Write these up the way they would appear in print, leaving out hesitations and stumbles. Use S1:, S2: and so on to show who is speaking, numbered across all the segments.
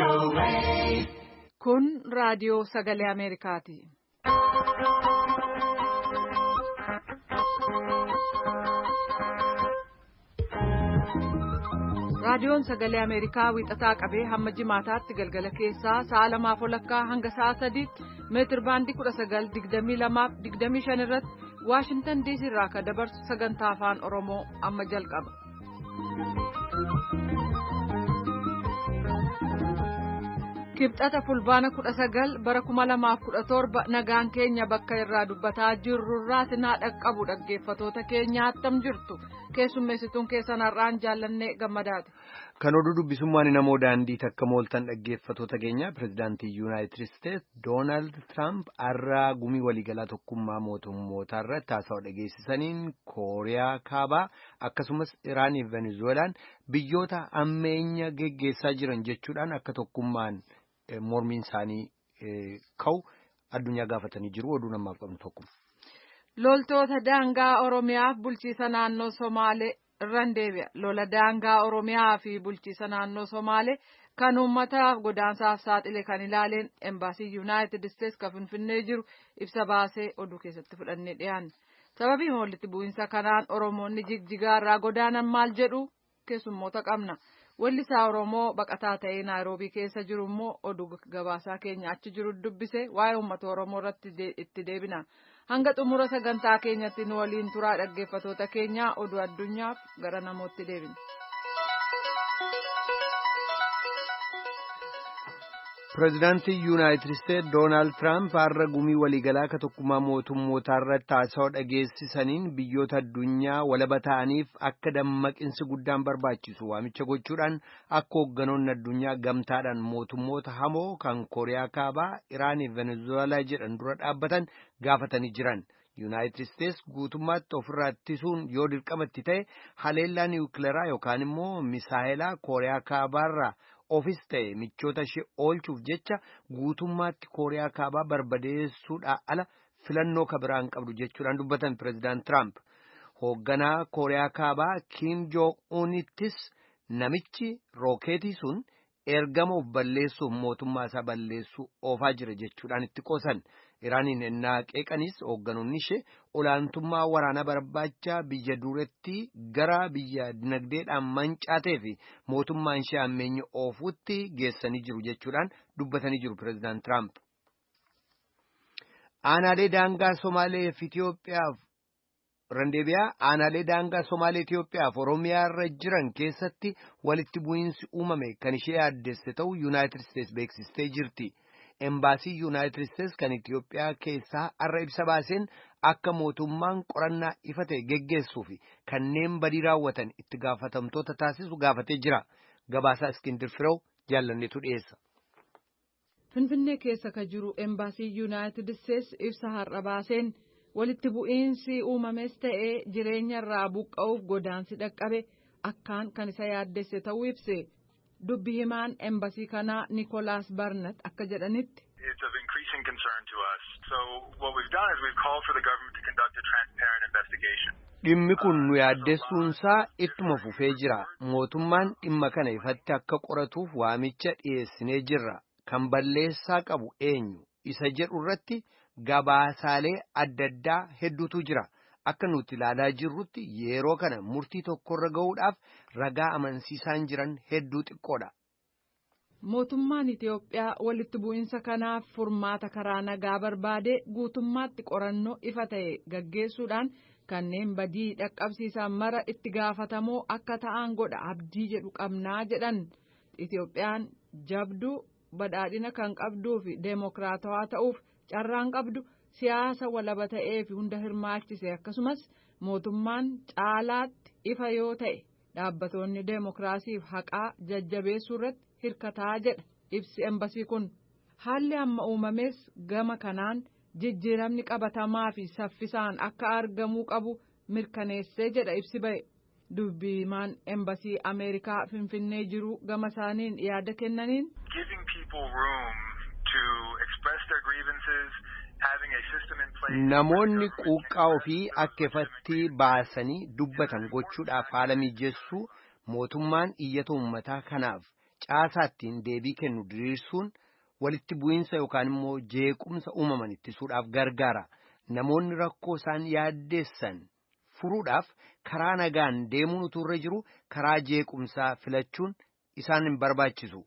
S1: VOA.
S2: Kun raadiyoo sagalee Ameerikaati. Raadiyoon sagalee Ameerikaa wiixataa qabee hamma jimaataatti galgala keessaa sa'a lamaaf walakkaa hanga sa'a sadiitti meetir baandii 19:22-25 irratti Waashintan DC irraa kan dabarsu sagantaa afaan Oromoo amma jalqaba. Kibxata fulbaana 19 bara 2017 nagaan keenya bakka irraa dubbataa jirrurraa sinaa dhaqqabu dhaggeeffatoota keenya attam jirtu keessummeessituun keessan har'aan jaallannee gammadaati.
S3: Kan oduu dubbisummaan namoo daandii takka mooltan dhaggeeffatoota keenya pirezidaantii Yuunaayitid Isteets Doonaald Tiraamp har'a gumii waliigalaa tokkummaa mootummootaa irratti haasawaa dhageessisaniin Kooriyaa Kaabaa akkasumas Iraanii fi Venezuelaan biyyoota ammeenya geggeessaa jiran jechuudhaan akka tokkummaan mormiin isaanii ka'u addunyaa gaafatanii jiru oduu namaaf qabnu tokko.
S2: Loltoota daangaa Oromiyaaf bulchiisa naannoo Somaalee irraan deebi'a. Lola daangaa Oromiyaa fi bulchiisa naannoo Somaalee kan uummataaf godaansaaf saaxile kan ilaaleen embaasii Yuunaayitid Isteets kan Finfinnee jiru ibsa baasee oduu keessatti fudhannee dhiyaanne. Sababii walitti bu'iinsa kanaan Oromoonni jigjigaa irraa godaanan maal jedhu keessummoota qabna. Weellisaa Oromoo baqataa ta'ee Naayiroobii keessa jiru immoo oduu gabaasaa keenya achi jiru dubbise waa'ee uummata Oromoo irratti itti deebina. Hanga xumura sagantaa keenyatti nu waliin turaa dhaggeeffatoota keenya oduu addunyaaf gara namootti deebina.
S3: Pireezidaantii Yuunaayitid Isteets Doonaald Tiraamp har'a gumii waliigalaa akka tokkummaa mootummootaa irratti haasawaa dhageessisaniin biyyoota addunyaa walaba ta'aniif akka dammaqinsi guddaan barbaachisu waamicha gochuudhaan akka hoogganoonni addunyaa gamtaadhaan mootummoota hamoo kan Kooriyaa Kaabaa, Iraanii fi Venezuelaa jedhan dura dhaabbatan gaafatanii jiran. Yuunaayitid Isteets guutummaatti ofirraa ittisuun yoo dirqamatti ta'e haleellaa niwukileeraa yookaan immoo misaayilaa Kooriyaa Kaabaarraa ofis ta'e michoota ishee oolchuuf jecha guutummaatti Kooriyaa Kaabaa barbadeessuudhaa ala filannoo kabiraan qabdu jechuudhaan dubbatan pireezidaant Tiraamp. Hoogganaa Kooriyaa Kaabaa Kim Joong-unittis namichi rookeetii sun ergama of balleessuuf mootummaa isaa balleessuu oofaa jira jechuudhaan itti qoosan. Iraaniin ennaa qeeqanis hoogganoonni ishee olaantummaa waraanaa barbaacha biyya duretti gara biyya dinagdeedhaan mancaatee fi mootummaan ishee hammeenya oofuutti geessanii jiru jechuudhaan dubbatanii jiru pireezidaant Tiraamp. Aanaalee daangaa Somaalee fi Itoophiyaaf Randeebiyaa aanaalee daangaa Somaalee Itoophiyaaf Oromiyaa irra jiran keessatti walitti bu'iinsi uumame kan ishee yaaddesse ta'uu Yuunaayitid Isteets beeksistee jirti. Embaasii Yuunaayitid Isteets kan Itoophiyaa keessaa har'a ibsa baaseen akka mootummaan qorannaa ifa ta'e geggeessuu fi kanneen badii raawwatan itti gaafatamtoota taasisu gaafatee jira. Gabaasaa Iskindir Firew jaallanneetu dhiyeessa.
S2: Finfinnee keessa ka jiru embaasii Yuunaayitid Isteets ibsa har'a baaseen walitti bu'iinsi uumames ta'ee jireenya irraa buqqa'uuf godaansi dhaqqabe akkaan kan isa yaaddesse ta'uu ibse. Dubbi himaan embasii kanaa Nikolaas Barnat akka jedhanitti.
S4: It's of increasing concern to us. So what we've done is we've called for the government to conduct a transparent investigation.
S3: Dhimmi kun nu yaaddessuunsaa ittuma fufee jira. Mootummaan dhimma kana ifatti akka qoratuuf waamicha dhiyeessinee jirra. Kan balleessaa qabu eenyu isa jedhu irratti gabaasaalee adda addaa hedduutu jira. Akka nuti ilaalaa jirrutti yeroo kana murtii tokkorra gahuudhaaf ragaa amansiisaan jiran hedduu xiqqoodha.
S2: Mootummaan Itoophiyaa walitti bu'iinsa kanaaf furmaata karaa nagaa barbaade guutummaatti qorannoo ifa ta'e gaggeessuudhaan kanneen badii dhaqqabsiisan mara itti gaafatamoo akka ta'an godha abdii jedhu qabnaa jedhan. Itoophiyaan jabduu badhaadhina kan qabduu fi deemokiraatawaa ta'uuf carraan qabdu. Siyaasa walaba ta'ee fi hunda hirmaachise akkasumas mootummaan caalaatti ifa yoo ta'e dhaabbatoonni deemokiraasiif haqaa jajjabeessuu irratti hirkataa jedha ibsi embasii kun. Haalli amma uumames gama kanaan jijjiiramni qabatamaa fi saffisaan akka argamuu qabu mirkaneessee jedha ibsi ba'e. Dubbi himaan embasii Ameerikaa Finfinnee jiru gama isaaniin yaada kennaniin.
S4: Giving people room to express their grievances.
S3: Namoonni quuqqaa ofii akka ifatti baasanii dubbatan gochuudhaaf haala mijeessuu mootummaan iyyata uummataa kanaaf Caasaattiin deebii kennu diriirsuun walitti bu'iinsa yookaan immoo jeequmsa uumaman ittisuudhaaf gargaara. Namoonni rakkoo isaan yaaddeessan furuudhaaf karaa nagaan deemuun utuu irra jiru karaa jeequmsaa filachuun isaan hin barbaachisu.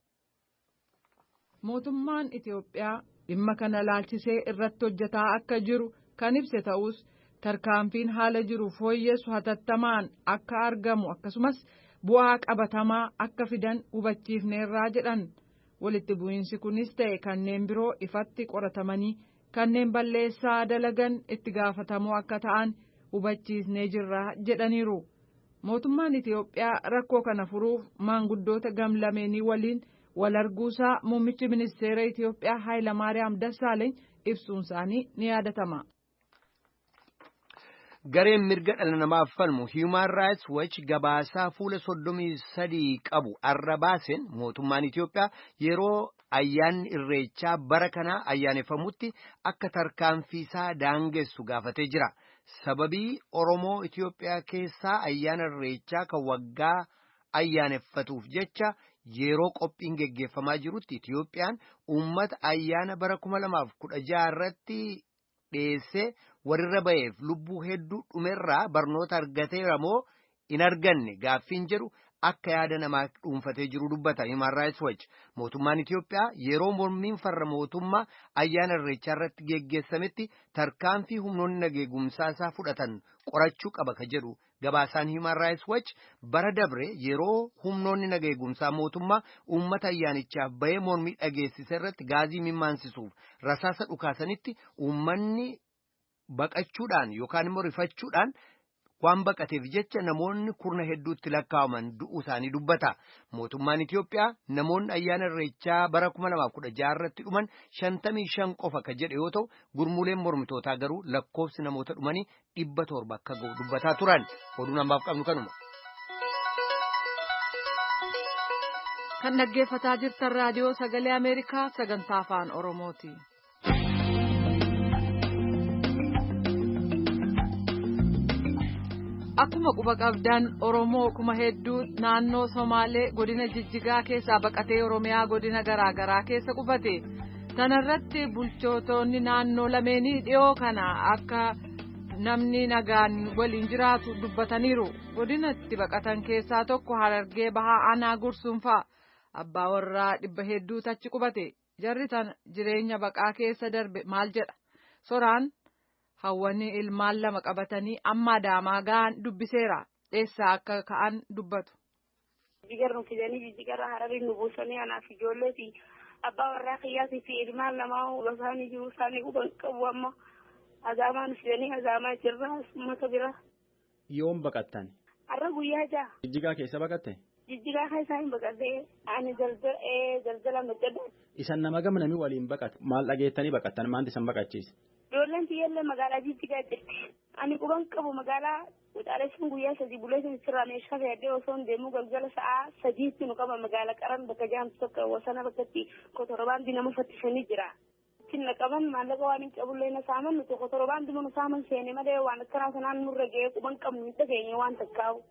S2: Mootummaan Itiyoophiyaa dhimma kana laalchisee irratti hojjetaa akka jiru kan ibse ta'us tarkaanfiin haala jiru fooyyessu hatattamaan akka argamu akkasumas bu'aa qabatamaa akka fidan hubachiifneerraa jedhan. Walitti bu'iinsi kunis ta'e kanneen biroo ifatti qoratamanii kanneen balleessaa dalagan itti gaafatamoo akka ta'an hubachiisnee jirra jedhaniiru. Mootummaan Itiyoophiyaa rakkoo kana furuuf maanguddoota gamlameenii waliin wal arguusaa muummichi ministeera Itiyoophiyaa Hayilamaariyaam Dassaaleeny ibsuun isaanii ni yaadatama.
S3: Gareen mirga dhala namaaf falmu Human Rights Watch gabaasaa fuula 33 qabu arra baaseen mootummaan Itiyoophiyaa yeroo ayyaanni irreechaa bara kanaa ayyaaneffamutti akka tarkaanfiisaa daangessu gaafatee jira. Sababii Oromoo Itiyoophiyaa keessaa ayyaana irreechaa kan waggaa ayyaaneffatuuf jecha yeroo qophiin geggeeffamaa jirutti Itiyoophiyaan uummata ayyaana bara 2016 irratti dhiyeessee warrirra ba'eef lubbuu hedduu dhumerraa barnoota argateera moo hin arganne gaaffiin jedhu akka yaada namaa dhuunfatee jiru dubbata Human Rights Watch. Mootummaan Itiyoophiyaa yeroo mormiin farra mootummaa ayyaana irreechaa irratti geggeessametti tarkaanfii humnoonni nageegumsaa isaa fudhatan qorachuu qaba ka jedhu gabaasaan Human Rights Watch bara dabre yeroo humnoonni nageegumsaa mootummaa uummata ayyaanichaaf bahee mormii dhageessise irratti gaazii mimaansisuuf rasaasa dhukaasanitti uummanni baqachuudhaan yookaan immoo rifachuudhaan waan baqateef jecha namoonni kurna hedduutti lakkaa'aman du'uu isaanii dubbata. Mootummaan Itiyoophiyaa namoonni ayyaana irreechaa bara 2016 irratti dhuman 55 qofa ka jedhe yoo ta'u, gurmuuleen mormitootaa garuu lakkoofsi namoota dhumanii 700 akka ga'u dubbataa turan. Oduun ammaaf qabnu kanuma.
S2: Kan dhaggeeffataa jirtan raadiyoo sagalee Ameerikaa sagantaa afaan Oromooti. Akkuma quba qabdan Oromoo kuma hedduu naannoo Somaalee godina Jijjigaa keessaa baqatee Oromiyaa godina garaa garaa keessa qubate. Kana irratti bulchitoonni naannoo lameenii dhiyoo kana akka namni nagaan waliin jiraatu dubbataniiru. Godina itti baqatan keessaa tokko Harargee Bahaa Aanaa Gursuun fa'a. Abbaa warraa 100 hedduutu achi qubate. Jarri tana jireenya baqaa keessa darbe maal jedha? Soraan hawwanii ilmaan lama qabatanii amma Adaamaa ga'an dubbiseera. Eessaa akka ka'an dubbatu.
S1: Jijjigarra nu fidanii jijjigarra Hararii nu buusanii anaaf ijoolleeti abbaa warraa kiyyaatii fi ilmaan lamaa gosaanii jiru isaanii quban qabu amma Adaamaa nu fidanii Adaamaa jirra uummata bira.
S5: Yoom baqattan?
S1: Har'a guyyaa 6.
S5: Jijjigaa keessa baqatte?
S1: Jijjigaa keessa hin baqadhee ani daldala hojjedha.
S5: Isan nama gamnamii waliin baqate maal dhageettanii baqattan maanti isan baqachiise?
S1: Ijoolleen tiyyaallee magaalaa Jijjigaa jirti. Ani quban qabu magaalaa Wuxaaleessuun guyyaa 3 bulee sirraa meeshaa fe'adhee osoo hin deemuu galgala sa'aa 3tti nu qaba magaalaa qaran bakka jaamtu tokko wasana bakkatti kotorobaandii nama fattisanii jira. Ittiin na qaban maallaqa waan hin qabullee na saaman nuti kotorobaandii nu saaman seene malee waan akkanaa sanaan nurra ga'ee quban qabnu hin dhageenye waan takkaa'u.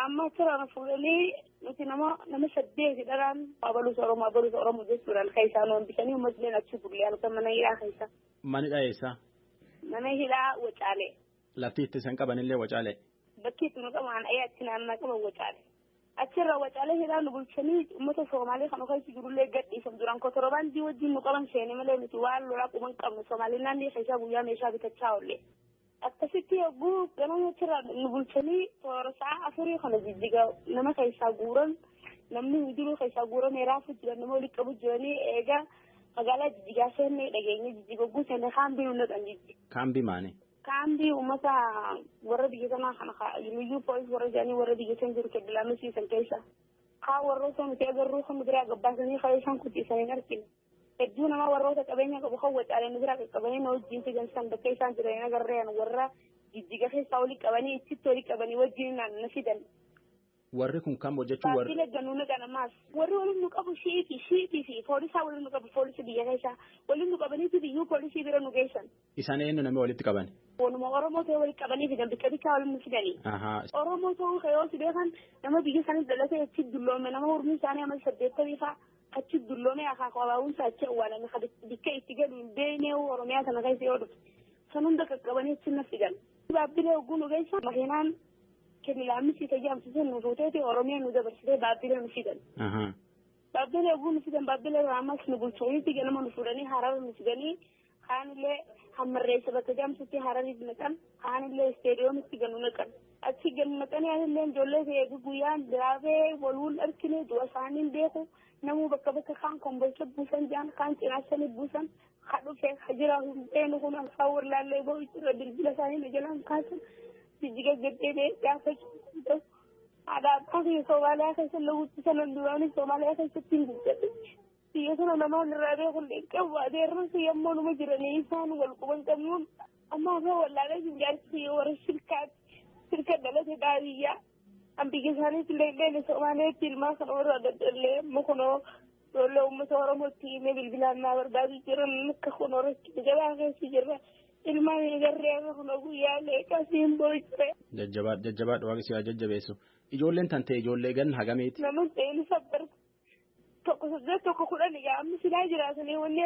S1: Amma achirraa nu fuudhanii nuti nama 8 dharaan abaluusa Oromoo abaluusa Oromoo jechuudhaan keessaa nu hambisanii uummatni achi bullee halkan mana hidhaa keessa.
S5: Manni eessa?
S1: Mana hidhaa Wacaalee.
S5: Lafti itti isaan qabanillee Wacaalee.
S1: Bakki itti nu qaban achi naannaa qaban Wacaalee. Achirraa Wacaalee hidhaa nu bulchanii uummata Somaalee kan keessa jirullee gadhiisan duraan kotorobaandii wajjin nu qaban seene malee nuti waan lolaa quban qabnu Somaalee naannoo keessaa guyyaa meeshaa bitachaa oolle. Akkasitti yogguu ganama achirraa nu bulchanii toora sa'a 4 kana jijjiga nama keessaa guuran namni hundinuu keessaa guuramee raafuu jiran nama walitti qabu jiranii eegaa magaalaa Jijjigaa seennee dhageenye jijjiga yogguu seenne kaambii nu naqan jijjiga.
S5: Kaambii maali?
S1: Kaambii uummata warra biyya sanaa kana liyyuu poolis warra jedhanii warra biyya san jiru keddilaamisiisan keessa. Kaa warroota nuti agarruu kan nu biraa gabbaasanii kan isaan kutisanii hin argine. Hedduu nama warroota qabeenya qabu kan Wacaalee nu biraa qaqqabanii na wajjin figan san bakka isaan jiran agarreen warra jijjiga keessaa olii qabanii ichitti olii qabanii wajjin na fidan.
S5: Warri kun kam hojjechuu warri.
S1: Baabbilee ganuu naqan ammaas. Warri waliin nu qabu shiitii fi poolisaa waliin nu qabu poolisii biyya keessaa waliin nu qabaniiti biyyuu poolisii bira nu geessan.
S5: Isaan eenyu namni walitti qaban?
S1: Wanuma Oromoo ta'e walitti qabanii fidan bikka bikkaa waliin nu fidanii. Oromoo ta'uu yoo si beekan nama biyya isaanii dhalatee achi dulloome nama umriin isaanii amma 80 fa'aa achi dulloome akaakuu abaawunsa achi awwaalame bikka itti galu hin beekne Oromiyaa sana keessa yoo dhufte. San hunda qaqqabanii achi na fidan. Baabbilee hogguu nu geessan makiinaan kililaamisi tajaajilsiisan nu fuuteeti Oromiyaa nu dabarsitee baabbilee nu fidan. Baabbilee hogguu nu fidan baabbilee ammas nu bulchaniiti ganama nu fuudhanii Harar nu fidanii kaanillee hammarreessa bakka jaamsutti Harariif naqan kaanillee isteediyoomitti ganu naqan. Achi ganu naqanii anillee ijoollee ta'ee guyyaan diraabee waluun argine du'a isaanii beeku namuu bakka bakka kaan kombolcha buusan jaan kaan cinaachanii buusan ka dhufe ka jira hin beenu kun alfaa warlaallee ba'u jira bilbila isaanii na jalaan kaasan jijjiga gaddeebee gaafachuu danda'u. Haadha abbaa kiyya Soomaaliyaa keessa lawutti sanan duraanii Soomaaliyaa keessatti hin guddadhe. Biyya sana namaan irraa beeku hin qabu adeerransi yommuu numa jiranii isaan wal quban qabnuun amma afaan wallaalee hin jaarsi warra shirkaatti shirka dhalate dhaabiyyaa. An biyya isaaniitti illee hin beekne Soomaaliyaatti ilmaa kana warra daddallee amma kunoo ijoollee uummata Oromootti himee bilbilaan naa barbaadu jiran akka kunoo rakkina jabaa keessa jirra. Ilmaan agarree akka kunoo guyyaa leeqasiin boo'ichaa.
S5: Jajjabaadha jajjabaadha waaqni si haa jajjabeessu. Ijoolleen tan ta'e ijoollee ganna hagamiiti?
S1: Nama ta'een sabbar 1 8 1 10 egaa amma silaa jiraatanii wanni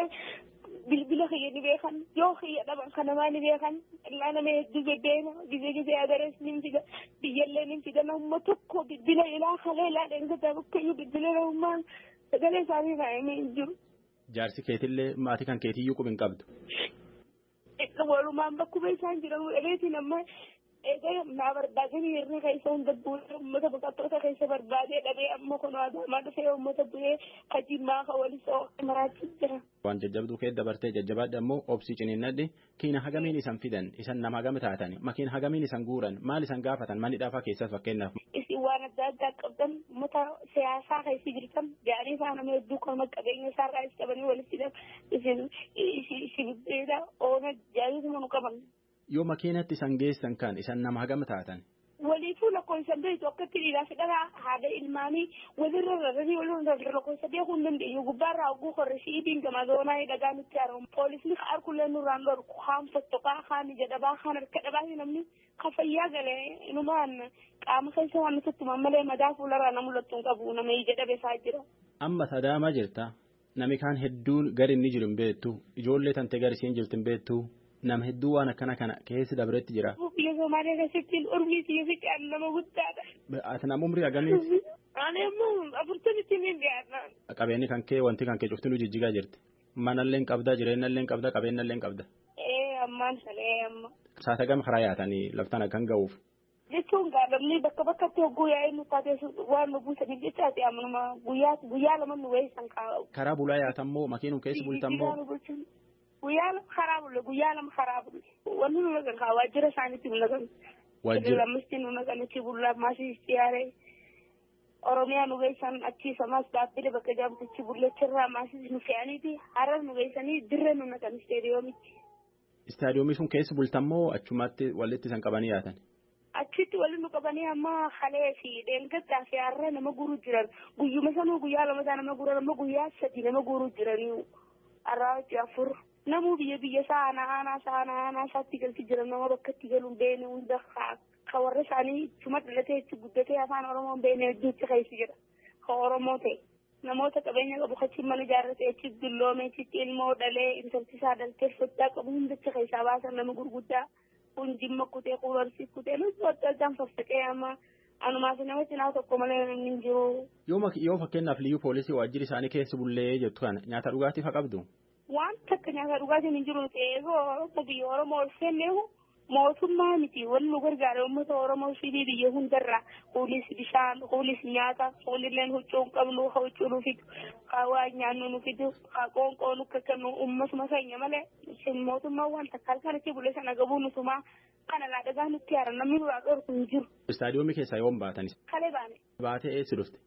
S1: bilbila kiyya ni beekan yoo kiyya dhaban kan namaa ni beekan illaa nama hedduu bebbeena gizee gizee adarees ni fida biyyallee ni fida namuma tokko bilbila ilaa kalee ilaa dheengataa bakkayyuu bilbila namummaa sagalee isaanii kaa'amee hin jiru.
S5: Jaarsi keetillee maatii kan keetiyyuu quba hin qabdu.
S1: Walumaan bakkuma isaan jiran dhabeetiin amma egaa naa barbaadanii hirri keessa hunda bu'ee uummata baqattoota keessa barbaadee dhabee amma kun Adaamaa dhufee uummata bu'ee Jimmaa ka walisoo maraatti jira.
S5: Waan jajjabduu kee dabartee jajjabaadha ammoo obsii ciniinnadhi kiina hagamiin isan fidan isan nama hagam taatan makiina hagamiin isan guuran maal isan gaafatan manni dhaafaa keessas fakkeenyaaf.
S1: Isin waan adda addaa qabdan uummata siyaasaa keessa jirtan gaarii isaa nama hedduu kanuma qabeenya isaarraa is qabanii walitti hidhan isin isin beela oona jaayituma nu qaban.
S5: Yoo makiinatti isan geessan kan isan nama hagam taatan.
S1: Waliifuu lakkoofsan beektu akkatti dhiiraa fi dhalaa haadha ilmaanii walirra rarranii walirra rarranii lakkoofsa beekuu hin dandeenyu gubbaarraa hogguu korre shiidiin gama zoonaa dhagaa nutti haaramu. Poolisni harkullee nurraan dhorku kaan fottoqaa kaan ija dhabaa kaan harka dhabaa namni ka fayyaa galee inumaan qaama keessa waan nutti malee madaa fuularraa na mul'attu hin qabu nama ija dhabe isaa jira.
S5: Amma Adaamaa jirta nami kaan hedduun gari inni jiru hin beektu ijoollee tante gari isheen jirtu hin beektu. Nama hedduu waan akkana kana keessi dabretti jira.
S1: Biyya Somaaliyaa keessatti umrii kiyya fiqaan nama guddaadha.
S5: Ati nama umrii hagamiiti?
S1: Ani immoo 40tti ni dhiyaadha.
S5: Qabeenyi kan kee wanti kan kee cuftinuu jijjigaa jirti. Manallee hin qabda jireenyallee hin qabda qabeenyallee hin qabda.
S1: Ee ammaan sana ee amma.
S5: Saata gama karaa yaatanii laftaan akkan ga'uuf.
S1: Jechuun gaadhamni bakka bakkatti hogguu yaa'ee nu taatee waan nu buusaniif jechaati ammanuma guyyaa guyyaa lama nu weessan kaa'u.
S5: Karaa bulaa yaatammoo makiinuu keessa bultammoo.
S1: Guyyaa lama karaa bulle guyyaa lama karaa bulle wanni nu naqan kaa waajjira isaaniitti nu naqan.
S5: Waajjira.
S1: Lammisti nu naqan achi bullaa maasii siyaaree Oromiyaa nu geessan achi samaas baabbilee bakka jaamtichi bulleechirraa maasii nu fe'aniiti Harar nu geessanii dirree nu naqan isteediyoomitti.
S5: Istaadiyoomii sun keessa bultammoo achumatti walitti isan qabanii yaatan.
S1: Achitti waliin nu qabanii amma halee fi dheengaddaa fi har'a nama guuruu jiran guyyuma sanuu guyyaa lama isaa nama guuran amma guyyaa 3 nama guuruu jiranii har'aa hojii 4. Namuu biyya biyya isaa aanaa aanaa isaa aanaa aanaa isaatti galti jiran nama bakka itti galuun beene hunda ka warra isaanii ittuma dhalatee itti guddatee afaan Oromoon beene hedduutti keessa jira. Ka Oromoo ta'e namoota qabeenya qabu achi mana ijaarratee achi dulloome achitti ilmoo dhalee intalti isaa dhaltee foddaa qabu hundachi keessaa baasan nama gurguddaa kun Jimma kutee kun Arsii kutee nuti adda addaan faffacee amma anumaaf nama cinaa tokko malee namni hin jiru.
S5: Yoo fakkeenyaaf liyyuu poolisii waajjirri isaanii keessa bullee jettu kana nyaata dhugaatii fa qabdu.
S1: Waan takka nyaata dhugaatiin hin jiru ta'ee biyya Oromoo ol seenneehu mootummaa miti wanni nu gargaara uummata Oromoo fi biyya hundarraa kuulis bishaan kuulis nyaata kuunilleen huccuu hin qabnu huccuu nu fidu haa waa nyaannu nu fidu haa qoonqoo nu kakkannu uummatuma keenya malee mootummaa waan takka halkan achi bulee sana gabuu nutumaa kana laa dhagaa nutti haara namni nurraa dhorku hin jiru.
S5: Istaadiyoomii keessaa yoom baatan?
S1: Kalee baane.
S5: Baatee eessi dhufte?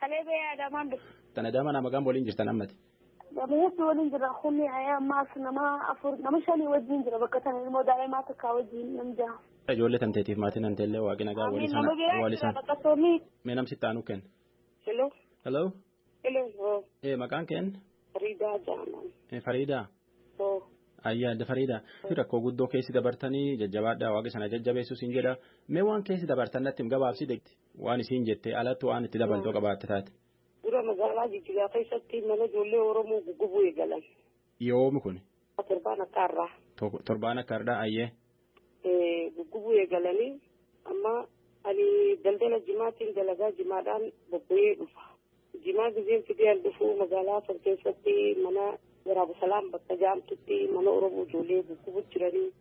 S1: Kalee ba'ee Adaamaan dhufte.
S5: Tan Adaamaa nama gam waliin jirtan ammati?
S1: Nama hedduu waliin jira kunni ammaas nama 4 nama 5 wajjin jira bakka tana ilmoo daa'imaa takkaa wajjin nam jaha.
S5: Ijoollee tanteetiif maatiin tanteellee waaqi nagaa
S1: walii sana walii sana.
S5: Mee namsi itti aanu kenna.
S1: Hello.
S5: Hello.
S1: Hello.
S5: Maqaan keen?
S1: Fariidaa Jaaman.
S5: Fariidaa. Ayyaa adda Fariidaa. Rakkoo guddoo keessi dabartanii jajjabaadhaa waaqi sana jajjabeessu siin jedha. Mee waan keessi dabartan natti gabaabsi deegti. Waan isiin jettee alatti waan itti dabaltoo qabaatte taate.
S1: Dura magaalaa Jijjigaa keessatti mana ijoollee Oromoo guggubuu eegalan.
S5: Yoomi kun?
S1: Torbaan akka har'aa.
S5: Torbaan akka har'aa ayyee.
S1: Guggubuu eegalanii amma ani daldala jimaatiin dalagaa jimaadhaan bobba'ee dhufa. Jimaa gizeen fidee an dhufuu magaalaa san keessatti mana Waraabusalaam bakka jaamtutti mana Oromoo ijoollee guggubu jiranii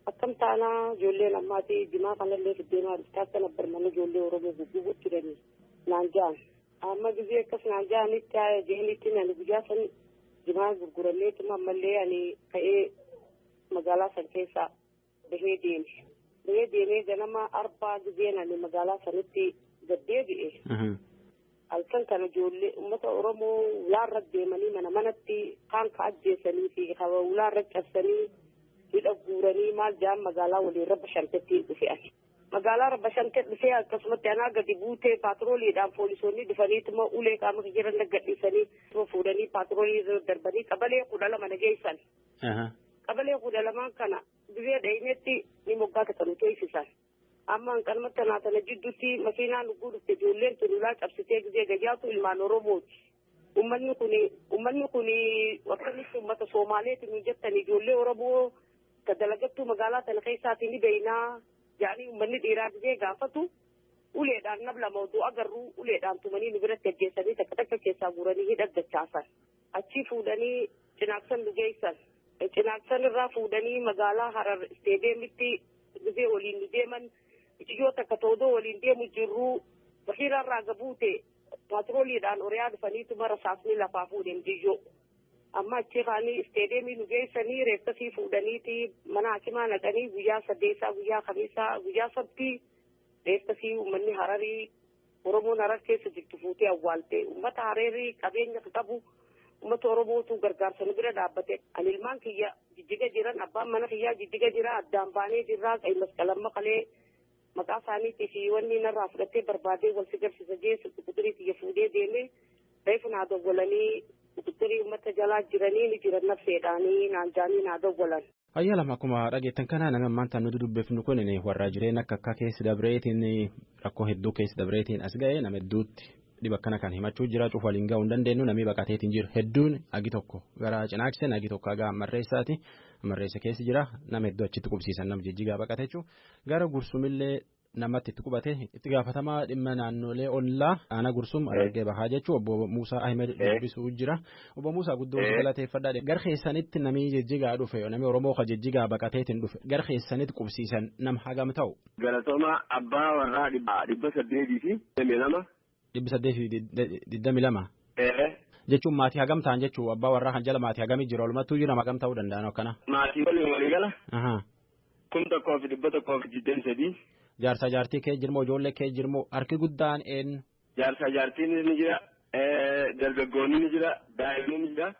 S1: akkam taanaa ijoolleen ammaati jimaa kanallee fiddeenaa dhuftaa akka nabbar mana ijoollee Oromoo guggubu jiranii naan ja'an. Amma gizee akkas naan ja'anitti jeenitti ani guyyaa san jimaa gurguranneetuma ammallee ani ka'ee magaalaa san keessaa bahee deeme. Bahee deemee ganama arbaa gizeen ani magaalaa sanitti gad deebi'e. Halkan kana ijoollee uummata Oromoo ulaarra deemanii mana manatti kaan ka ajjeesanii fi ulaarra cabsanii hidha guuranii maal jaan magaalaa waliin rabba shantetti dhufe ani. Magaalaa rabba shantee dhufee akkasumatti anaa gadi buutee paatrooliidhaan poolisoonni dhufaniituma ulee qaama jiran gadhiisanii fuudhanii paatroolii irra darbanii qabalee 12 na geessan. Qabalee 12 kana dirree dhahinetti ni moggaa kan teessisan. Amma hanqalmatti tanaa tana jidduutti makiinaan dhuguu dhufte ijoolleen tun ulaa cabsitee gizee gayyaatu ilmaan Oromooti. Uummanni kun akkamitti uummata Soomaaleeti nu jettan ijoollee Oromoo ka dalagattuu magaalaa tana keessaatii ni beeynaa jedhanii uummanni dhiiraa gizee gaafatu uleedhaan nab lama oduu agarru uleedhaan tumanii nu biratti ajjeessanii takka takka keessaa guuranii hidha dachaasan. Achii fuudhanii cinaaksan nu geessan. Cinaaksan irraa fuudhanii magaalaa Harar isteedeemitti gizee waliin nu deeman. Ijoo takka toodoo waliin deemu jirru waxiirarraa gabuute paatrooliidhaan oriyaa dhufaniitu rasaasni lafaa fuudhan jiyyoo. Amma achi kaanii isteedeemii nu geessanii reeffasii fuudhaniiti mana hakimaa naqanii guyyaa saddeessaa guyyaa kamiisaa guyyaa sabtii reeffasii uummanni Hararii Oromoon Harar keessa jirtu fuutee awwaalte. Uummata Hararii qabeenya qabu uummata Oromootu gargaarsa nu bira dhaabbate. Ani ilmaan kiyya jijjiga jiran abbaan mana kiyyaa jijjiga jira addaan baanee jirraa qayi masqalamma qalee. Maqaa isaaniitii fi wanni narraa fudhattee barbaadee wal si garsiisa jeessu quxuxurii xiyya fuudhee deemee reefu naa dogolanii quxuxurii uummata jalaa jiranii ni jiran nafseedhaanii naan jaanii naa dogolan.
S5: Ayyaa lama akkuma dhageettan kana nama ammaan nuti dubbifnu kun warra jireenya akka akka keessi dabreetiin rakkoo hedduu keessi dabreetiin as ga'e nama hedduutti dhiba akkana kan himachuu jira cufa waliin ga'uu hin dandeenyu namni baqateetiin jiru hedduun agi tokko gara cinaakseen agi tokko haga marreessaati marreessa keessi jira nama hedduu achitti qubsiisan nama jijjigaa baqate jechuun gara gursumillee namatti itti qubate itti gaafatamaa dhimma naannolee ollaa aanaa gursum Harargee bahaa jechuun obbo Muusaa Ahmed dubbisuu jira obbo Muusaa guddoo galateeffadhaa gara keessanitti namni jijjigaa dhufe namni Oromoo ka jijjigaa baqateetiin dhufe gara keessanitti qubsiisan nama hagam ta'u.
S6: Galatooma abbaa warraa 822.
S5: 822. Jechuun maatii hagam ta'an jechuun abbaa warraa kan jala maatii hagamii jira walumattuu jiru nama hagam ta'uu danda'an akkana.
S6: Maatii waliin walii gala. 1123.
S5: Jaarsaa jaartii kee jirmoo ijoollee kee jirmoo harki guddaan eenyu.
S6: Jaarsaa jaartiin ni jira dargaggoonni ni jira daa'imni ni jira.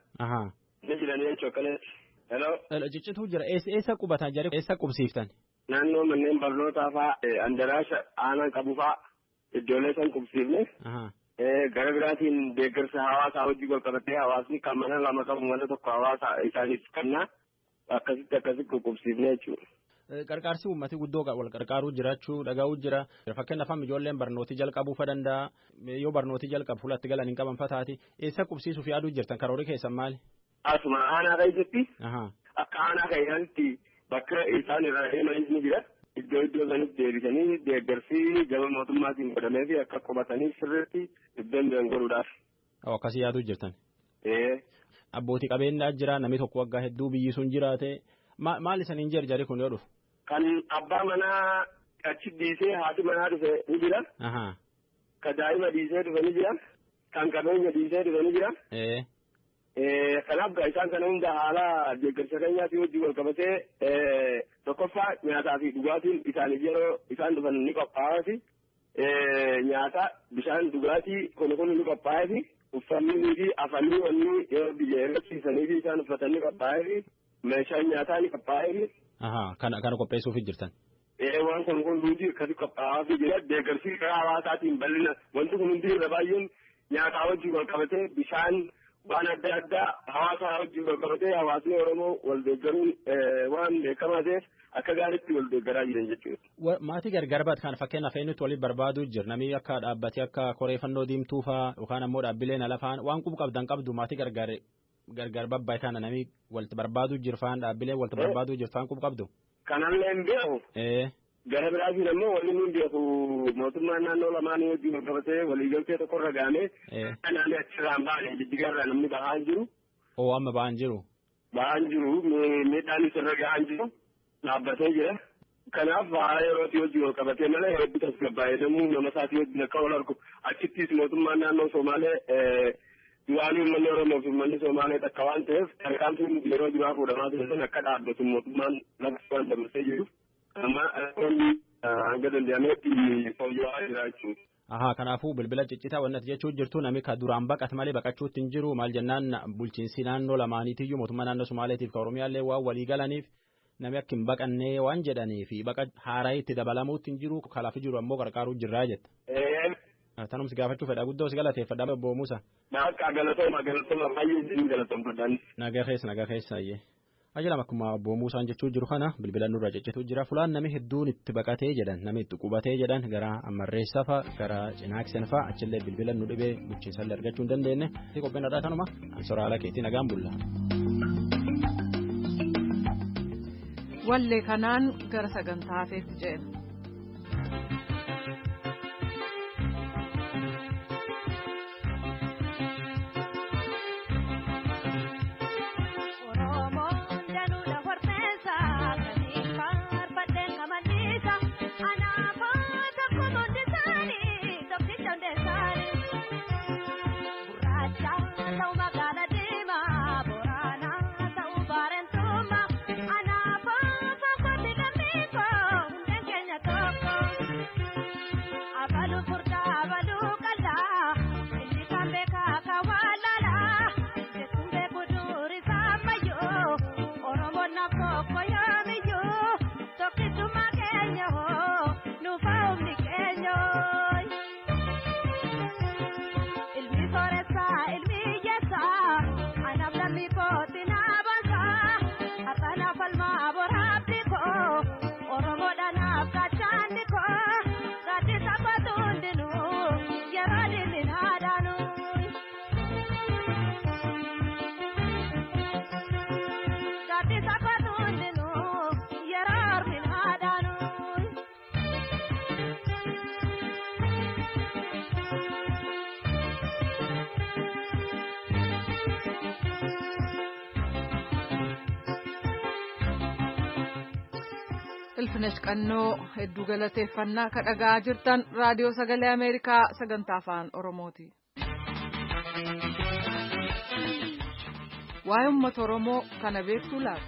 S6: Ni jiranii jechuun akkanatti. Hello.
S5: Ciccituu jira eessa qubatan jedhee eessa qubsiiftan.
S6: Naannoo manneen barnootaa fa'aa andaraasha aanaan qabu fa'aa iddoolee san qubsiifne. Gara biraatiin deeggarsa hawaasaa hojii wal qabatee hawaasni kan mana lama qabu mana tokko hawaasa isaaniif kennaa akkasitti akkasitti qubsiifne jechuudha.
S5: Qarqaarsi uummatii guddoo wal qarqaaruu jiraachuu dhaga'uu jira. Fakkeenyaaf ijoolleen barnootii jalqabuu fa danda'a. Yoo barnootii jalqabu fuulatti galan hin qaban fataati. Eessa qubsiisuuf yaaduu jirtan karoorri keessan maali?
S6: Asuma aanaa keessatti. Akka aanaa keessatti bakka isaan irraa deemanis ni jira. Iddoo iddoo sanitti deebisanii deeggarsi gama mootummaatiin godhamee fi akka qubatanii sirriitti iddoon jiran godhuudhaaf.
S5: Akkasii yaaduu jirtan. Abbootii qabeenyaa jira namni tokko waggaa hedduu biyyi sun jiraate maal isaniin jarjari kun yoo dhufu?
S6: Kan abbaa manaa achi dhiisee haati manaa dhufe ni jira. Kan daa'ima dhiisee dhufe ni jira. Kan qabeenya dhiisee dhufe ni jira. Kanaaf isaan kana hunda haala deeggarsa keenyaatiin wajjin wal qabatee tokkoffaa nyaataa fi dhugaatiin isaaniif yeroo isaan dhufan ni qophaa'aa. Nyaata bishaan dhugaatii kun kun ni qophaa'aa. Uffanni fi afanii wanni yeroo biyya irratti fi isaan uffatan ni qophaa'aa. Meeshaan nyaataa ni qophaa'ee.
S5: Kana qopheessuuf jirtan.
S6: Waan kun kun hundi akkasi qophaa'aa jira. Deeggarsi karaa hawaasaatiin bal'ina wanti kun hundi irra baay'een nyaataa wajjin wal qabatee bishaan waan adda addaa hawaasa wajjin wal qabatee hawaasni Oromoo wal deeggaruun waan beekamaa ta'eef akka gaariitti wal deeggaraa jiran jechuudha.
S5: Maatii gargar baat kan fakkeenyaaf eenyutti waliin barbaaduu jira namni akka dhaabbatee akka koreeffannoo diimtuu fa'aa yookaan ammoo dhaabbileen alafaan waan qubu qabdan qabdu maatii gargar gargar babbaa'e kana namni walitti barbaaduu jira fa'aan dhaabbileen walitti barbaaduu jira fa'aan qubu qabdu.
S6: Kanallee hin beeku. Gara biraatiin ammoo wanni nuyi beeku mootummaan naannoo lamaanii wajjin wal qabatee waliigaltee tokko irra gahamee naannoo achirraan baane jijjigarraa namni bahaa hin jiru.
S5: Oo amma bahaa hin jiru.
S6: Bahaa hin jiru miidhaanis irra gahaa hin jiru dhaabbatee jira. Kanaaf haala yerootii wajjin wal qabatee malee hedduu tasgabbaa'ee namuu nama isaatii wajjin akka wal argu achittis mootummaan naannoo Somaalee du'aan uummanni Oromoo fi uummanni Somaalee takka waan ta'eef tarkaanfiin yeroo duraa fuudhamaa ture sun akka dhaabbatu mootummaan lafa waan dabarsee jiru. Amma hanga danda'ametti fooyya'aa jira jechuudha.
S5: Ahaa kanaafuu bilbila ciccitaa wanti jechuu jirtu namni ka duraan baqate malee baqachuutti hin jiru maal jennaan bulchiinsi naannoo lamaaniitiyyuu mootummaa naannoo Somaaleetiif ka Oromiyaallee waan walii galaniif namni akka hin baqannee waan jedhanii fi baqa haaraa itti dabalamuutti hin jiru kalaaf jiru ammoo qarqaaruu jirraa jetta. Tanumsi gaafachuu fedha guddoo si galateeffadha obbo Muusaa.
S6: Akka galatooma galatooma baay'ee isin galatoomfadhaan.
S5: Nagaa keessa nagaa keessa ayyee. Ajajam akkuma obbo Muusaan jechuu jiru kana bilbila nurra ciccituu jira fulaan namni hedduun itti baqatee jedhan namni itti qubatee jedhan gara Ammarreessaa fa'a gara Cinaaksen fa'a achillee bilbila nu dhibee bulchiinsallee argachuu hin dandeenye qophiin dhadhaa tanuma ansoora haala keetii nagaan bulla.
S2: Wallee kanaan gara sagantaa hafeetti ceena. Ilfinesh Qannoo hedduu galateeffannaa ka dhagaa jirtan raadiyoo sagalee Ameerikaa sagantaa afaan Oromooti. Waa'ee uummata Oromoo kana beektuu laata?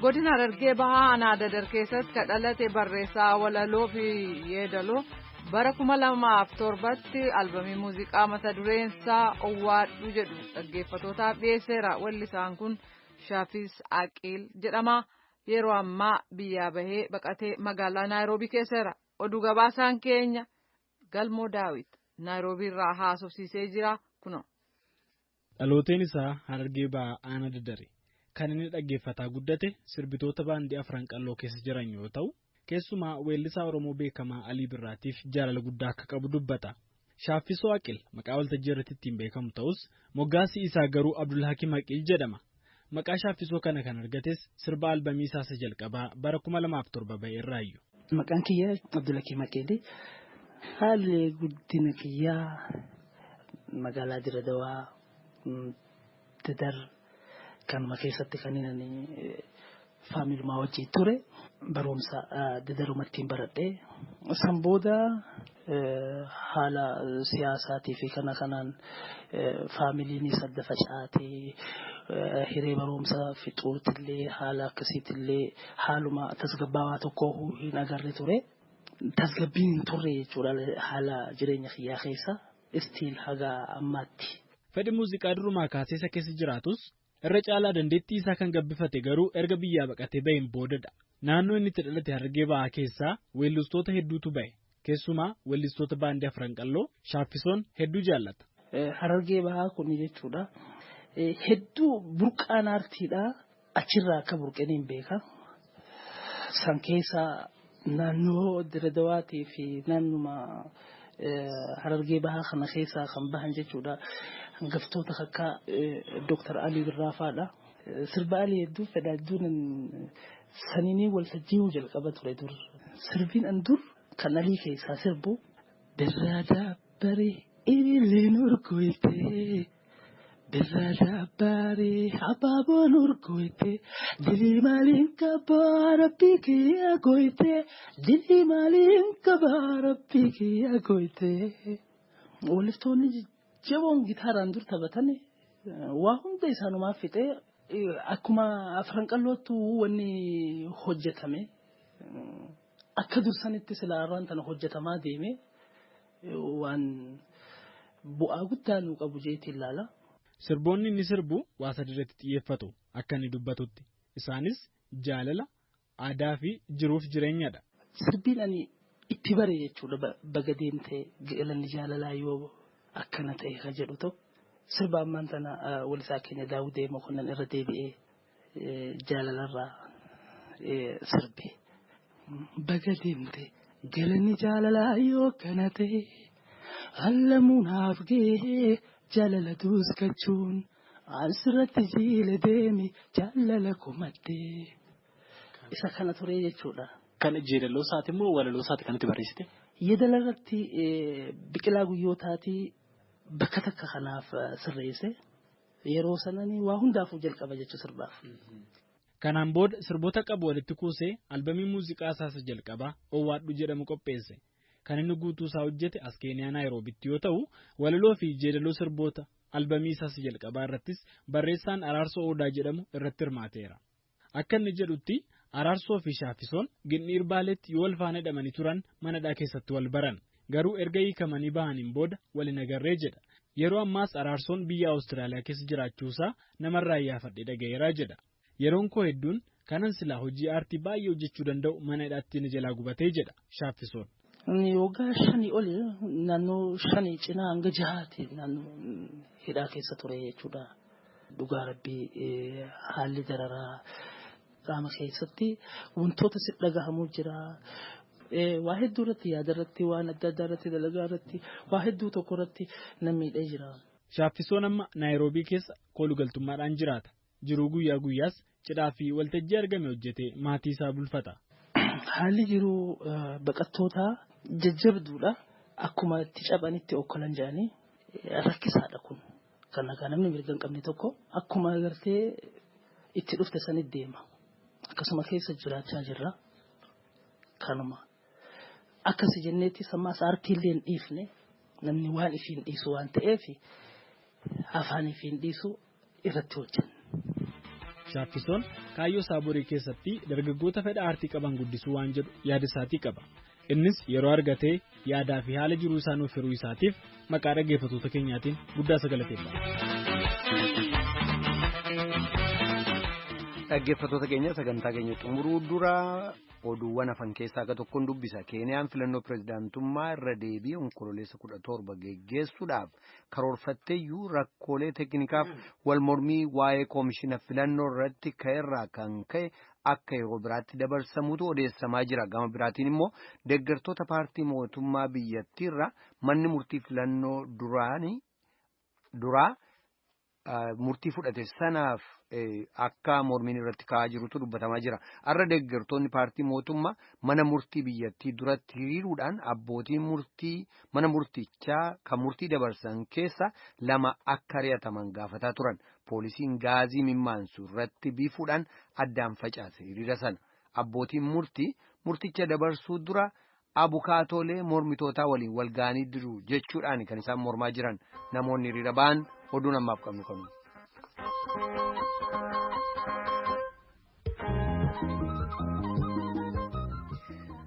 S2: Godina Harargee Bahaa Aanaa Dadar keessatti ka dhalate barreessaa walaloo fi yeedaloo bara 2007tti albamii muuziqaa mata dureen isaa Owwaadhu jedhu dhaggeeffatootaaf dhiyeesseera. Wallisaan kun Shaafis Aqiil jedhama. Yeroo ammaa biyyaa bahee baqatee magaalaa Naayiroobii keessa jira. Oduu gabaasaan keenya Galmoo Daawit Naayiroobii irraa haasofsiisee jira kunoo.
S7: Dhalooteen isaa Harargee Bahaa Aanaa Dadari. Kan inni dhaggeeffataa guddate sirbitoota baandii afran qalloo keessa jiran yoo ta'u, keessumaa weellisaa Oromoo beekamaa Alii Birraatiif jaalala guddaa akka qabu dubbata. Shaaffisoo Aqil maqaa waltajjii irratti ittiin beekamu ta'us moggaasni isaa garuu Abdulhakim Aqil jedhama. Maqaa shaaffisoo kana kan argates sirba albamii isaa isa jalqabaa bara 2007 ba'e irraayyu.
S8: Maqaan kiyya Abdulhakim Aqil. Haalli guddina kiyyaa magaalaa Diradawaa Dadar kanuma keessatti kan inni faamilumaa wajjin ture barumsa Dadarumattiin baradhe. San booda haala siyaasaatii fi kana kanaan faamiliinis adda facaatee hiree barumsa fixuutillee haala akkasiitillee haaluma tasgabbaawaa tokko hin agarre ture. Tasgabbiin hin turre jechuudha haala jireenya kiyyaa keessa istiil haga ammaatti.
S7: Fedhi muuziqaa durumaa kaasee isa keessa jiraatus Irra caalaa dandeettii isaa kan gabbifate garuu erga biyyaa baqatee baheen boodadha. Naannoo inni itti dhalate Harargee Bahaa keessaa weellistoota hedduutu bahe. Keessumaa weellistoota baandii Afran Qalloo Shaaffisoon hedduu jaallata.
S8: Harargee Bahaa kun jechuudha. Hedduu burqaan aartiidha. Achirraa akka burqeen beeka. San keessaa naannoo Dirredawaatii fi naannuma Harargee Bahaa kana keessaa kan bahan jechuudha. Hangaftoota akka Dooktar Alii Birraa fa'aadha. Sirba Alii hedduu fedha hedduun saniinii waltajjii jalqaba ture dur. Sirbiin an dur kan Alii keessaa sirbu birraa daabbaree ililleen urgooyitee birraa daabbaree abaaboon urgooyitee dilii maaliin qabaa rabbii kiyya gooyitee dilii maaliin qabaa rabbii kiyya gooyitee. Walliftoonni jaboon gitaaraan dur taphatan waa hunda isaanumaaf fixee akkuma Afran Qallootti wanni hojjetame akka dursanitti silaa irraan tana hojjetamaa deeme waan bu'aa guddaa nuu qabu jeetii ilaala.
S7: Sirboonni inni sirbu waa sadi irratti xiyyeeffatu akka inni dubbatutti. Isaanis jaalala, aadaa fi jiruuf jireenyadha.
S8: Sirbiin ani itti bare jechuudha baga deemtee galanni jaalalaa yoo akkana ta'e kan jedhu tokko sirba ammaan tana walisaa keenya Daawudee Mokonnon irra deebi'ee jaalalarraa sirbe. Baga deemte galanni jaalalaa yoo kana ta'e allamuunaaf gahee jaalala duuskachuun asirratti jiile deemi jaalala komattee. Isa kana ture jechuudha.
S9: Kan jeedaloo isaati immoo walaloo isaati kan itti barreessite?
S8: Yeedala irratti biqilaa guyyootaatii bakka takka kanaaf sirreesse yeroo sananii waa hundaafuu jalqaba jechuu sirbaaf.
S7: Kanaan booda sirboota qabu walitti kuusee albamii muuziqaa isaas jalqabaa Owaadhu jedhamu qopheesse. Kan inni guutuu isaa hojjete as Keeniyaa Naayiroobitti yoo ta'u, walaloo fi jeedaloo sirboota albamii isaas jalqabaa irrattis barreessaan Araarsoo Odaa jedhamu irratti hirmaateera. Akka inni jedhutti Araarsoo fi Shaaffisoon Gindhiir Baaleetti yoo wal faana hidhamanii turan manadhaa keessatti wal baran. Garuu erga hiikamanii bahaniin booda wal hin agarree jedha. Yeroo ammaas Araarsoon biyya Awustiraaliyaa keessa jiraachuusaa namarraa iyyaafadhee dhagayeeraa jedha. Yeroon koo hedduun kanan silaa hojii aartii baay'ee hojjechuu danda'u mana hidhaatti na jalaa gubatee jedha Shaaffisoon.
S8: Waggaa 5 oli naannoo 5 cinaa hanga 6 naannoo hidhaa keessa ture jechuudha. Dhugaa rabbii haalli dararaa qaama keessatti wantoota si dhagahamuu jira. Waa hedduu irratti yaada irratti waan adda addaa irratti dalagaa irratti waa hedduu tokko irratti na miidhee jira.
S7: Shaaffisoon amma Naayiroobii keessa koolugaltummaadhaan jiraata. Jiruu guyyaa guyyaas cidhaa fi waltajjii argame hojjetee maatii isaa bulfata.
S8: Haalli jiruu baqattootaa jajjabduudha. Akkuma itti caphanitti okkolan jedhanii rakkisaadha kun. Kan nagaa namni mirga hin qabne tokko akkuma agartee itti dhufte sanitti deema. Akkasuma keessa jiraachaa jirra. Kanuma. Akkasi jenneetti sammaas aartiillee hin dhiifne namni waan ifiin dhiisu waan ta'eef afaan ifiin dhiisu irratti hojjenna.
S7: Shaaffisoon kaayyoo isaa borii keessatti dargaggoota fedha aartii qaban guddisuu waan jedhu yaada isaatii qaba. Innis yeroo argatee yaadaa fi haala jiruu isaa nuuf hiruu isaatiif maqaa dhaggeeffattoota keenyaatiin guddaa isa galateeffata.
S3: Dhaggeeffattoota keenya sagantaa keenya xumuruu dura oduuwwan hafan keessaa akka tokkoon dubbisa. Keeniyaan filannoo pirezidaantummaa irra deebii onkololeessa 17 geggeessuudhaaf karoorfatteeyyuu rakkoolee teeknikaaf wal mormii waa'ee koomishina filannoo irratti ka'erraa kan ka'e akka yeroo biraatti dabarsamutu odeessamaa jira. Gama biraatiin immoo deeggartoota paartii mootummaa biyyattiirra manni murtii filannoo duraa murtii fudhate sanaaf akka mormiin irratti ka'aa jirutu dubbatamaa jira. Har'a deeggartoonni paartii mootummaa mana murtii biyyattii duratti hiriiruudhaan abbootiin murtii mana murtichaa kan murtii dabarsan keessa 2 akka ari'ataman gaafataa turan. Poolisiin gaazii mimmaansu irratti biifuudhaan addaan facaase hiriira sana. Abbootiin murtii murticha dabarsuu dura abukaatoolee mormitootaa waliin wal ga'anii jiru jechuudhaan kan isaan mormaa jiran namoonni hiriira ba'an oduun ammaaf qabnu kanu.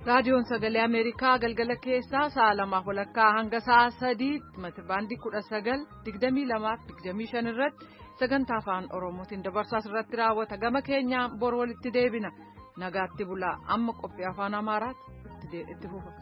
S2: Raadiyoon Sagalee Ameerikaa galgala keessaa sa'a 2:30 hanga sa'a 3 meetirbaandii 19, 22 fi 25 irratti sagantaa afaan Oromootiin dabarsaa irratti raawwata. Gama keenyaan bor walitti deebina. Nagaatti bulaa, amma qophii afaan Amaaraatti itti fufa.